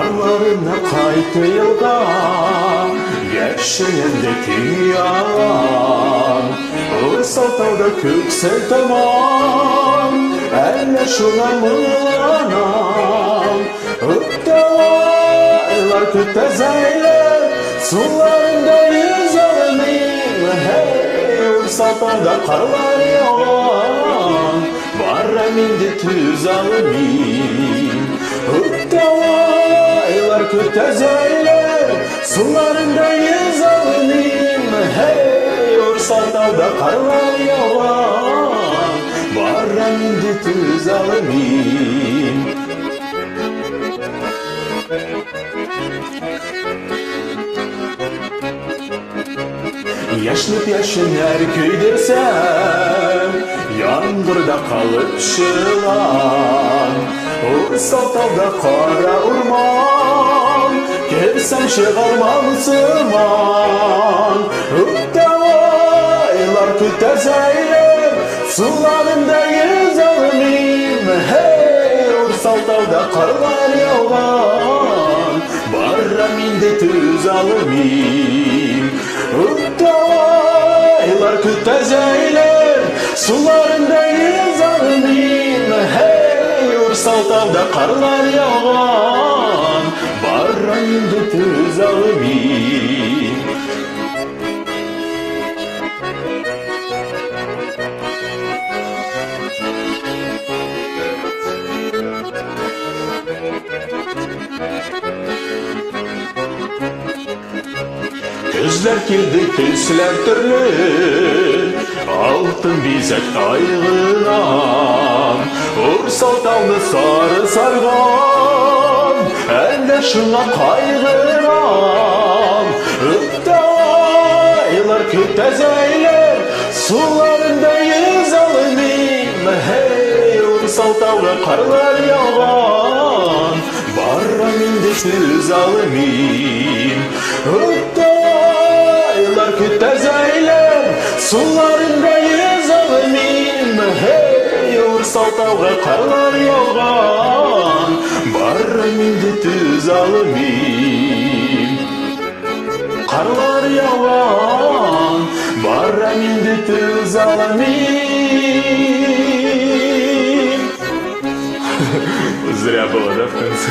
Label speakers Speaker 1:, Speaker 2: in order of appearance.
Speaker 1: Ярларына кайты елга, Яшеләнде киң ялан. Урсал тауда күксел томан, Әллә шуңа моңланам. Үтәләр көтә зәйләр, Суларында йөзә алмыйм. Һей, Урсал тауда карлар яуган, Барам инде түзә алмыйм. Үтәләр көтә зәйләр, Суларында йөзә алмыйм. Һей, Урсал тауда карлар яуган, Барам инде түзә алмыйм. Яшьлек яшеннәр көйдерсәм, Яңгырда калып шылан. Урсал тауда кара урман, Керсәм чыгалмам сыман. Үтәләр көтә зәйләр, Суларында йөзә алмыйм. Һей, Урсал тауда карлар яуган, Барам инде түзә алмыйм. Үтәләр көтә зәйләр, Суларында йөзә алмыйм. Һей, Урсал тауда карлар яуган, Барам инде түзә алмыйм. Көзләр килде, төсләр төрле, Алтын бизәк тайгылан. Урсал тауны сары сарган, Әллә шуңа кайгырам. Үтәйләр көтә зәйләр, Суларында йөзә алмыйм. Һей, Урсал тауга карлар яуган, Барам инде түзә алмыйм. Үтәйләр көтә зәйләр, Суларында йөзә алмыйм. Һей, Урсал тауга карлар яуган, Барам инде түзә алмыйм. Карлар яуган, Барам инде түзә алмыйм. Зря было, да, в конце?